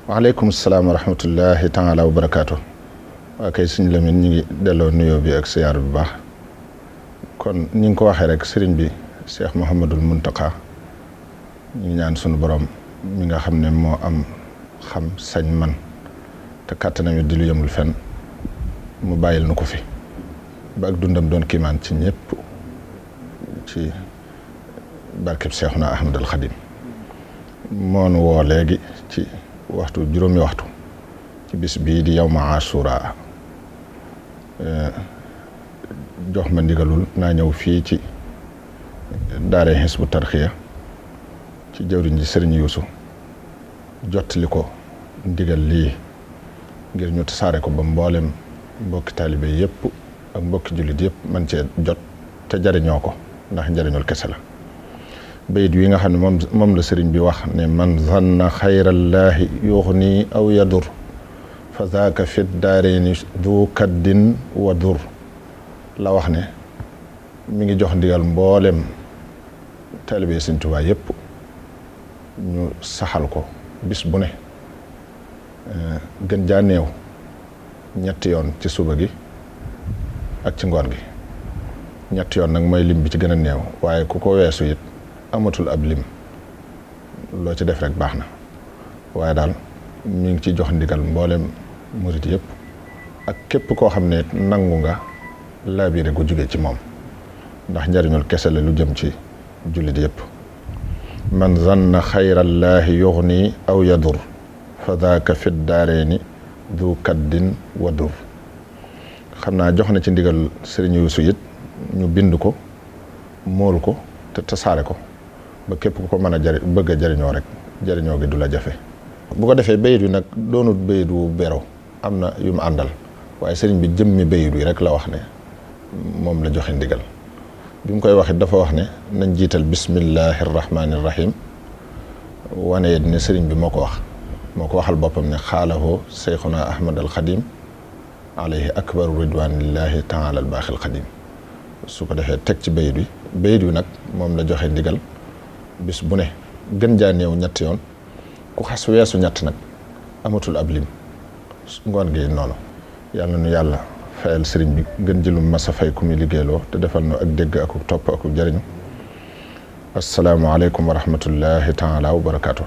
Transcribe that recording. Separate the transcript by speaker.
Speaker 1: waaleykum salaam wa rahmatullahi taala wa barakaatu. waa kay sëñ Lamine ñu ngi delloo nuyoo bi ak siyaar bu baax kon ni nga ko waxee rek sëriñ bi Cheikh Mouhamadul Mountakha ñu ngi ñaan sunu borom mi nga xam ne moo am xam sañ man te kàttanam di lu yemul fenn mu bàyyil nu ko fi ba ak dundam doon kiimaan ci ñëpp ci barkeb Seexuna Ahmadul Xadim moo nu woo léegi ci juróomi waxtu ci bis bii di yawma Ashura jox ma ndigalul naa ñëw fii ci daare Hizbut Tarqiyyah ci jëwriñ ji sëriñ Yuusu jottali ko ndigal lii ngir ñu tasaare ko ba mboolem mbokki taalibe yëpp ak mbokki jullit yëpp man cee jot te jariñoo ko ndax njariñul kese la. bayit wi nga xam ne moom la sëriñ bi wax ne man zanna xayrallaahi yuxni aw yadur fa zaaka fit daareeni du kaddin wa dur la wax ne mi ngi jox ndigal mboolem taalibe Sëriñ Tuubaa yëpp ñu saxal ko bis bu ne gën jaa néew ñetti yoon ci suba gi ak ci ngoon gi ñetti yoon nag mooy lim bi ci gën a néew waaye ku ko weesu it amatul ab lim loo ci def rek baax na waaye daal mi ngi ci jox ndigal mboolem murit yëpp ak képp koo xam ne nangu nga laabire gu jóge ci moom ndax njariñul kese la lu jëm ci jullit yëpp. man zanna xayrallaahi yuxni aw yadur fa daaka fit daareeni du kaddin wa dur xam naa jox na ci ndigal sëriñ Yuusu it ñu bind ko mool ko te tasaare ko ba képp ku ko mën a bëgg a jariñoo rek jariñoo gi du la jafe. bu ko defee bayit wi nag doonut bayit wu bero am na yu mu àndal waaye sëriñ bi jëmmi bayit wi rek la wax ne moom la joxe ndigal bi mu koy wax it dafa wax ne nañ jiital bismillahi rahmaani rahim wane it ne sëriñ bi moo ko waxal boppam ne xaalahoo Seyxuna Ahmad al Xadim alayhi akbaru ridwanillahi taala al baaxil xadim su ko defee teg ci bayit wi nag moom la joxe ndigal bis bu ne gën jaa néew ñetti yoon ku xas weesu ñett nag amatul ab lim ngoon gi noonu yàlla nu yàlla fayal sëriñ bi gën jëlum masa fay ku muy liggéeyloo te defal nu ak dégg ak topp ak jariñu assalaamu aleykum wa rahmatullahi taala wa barakaatu.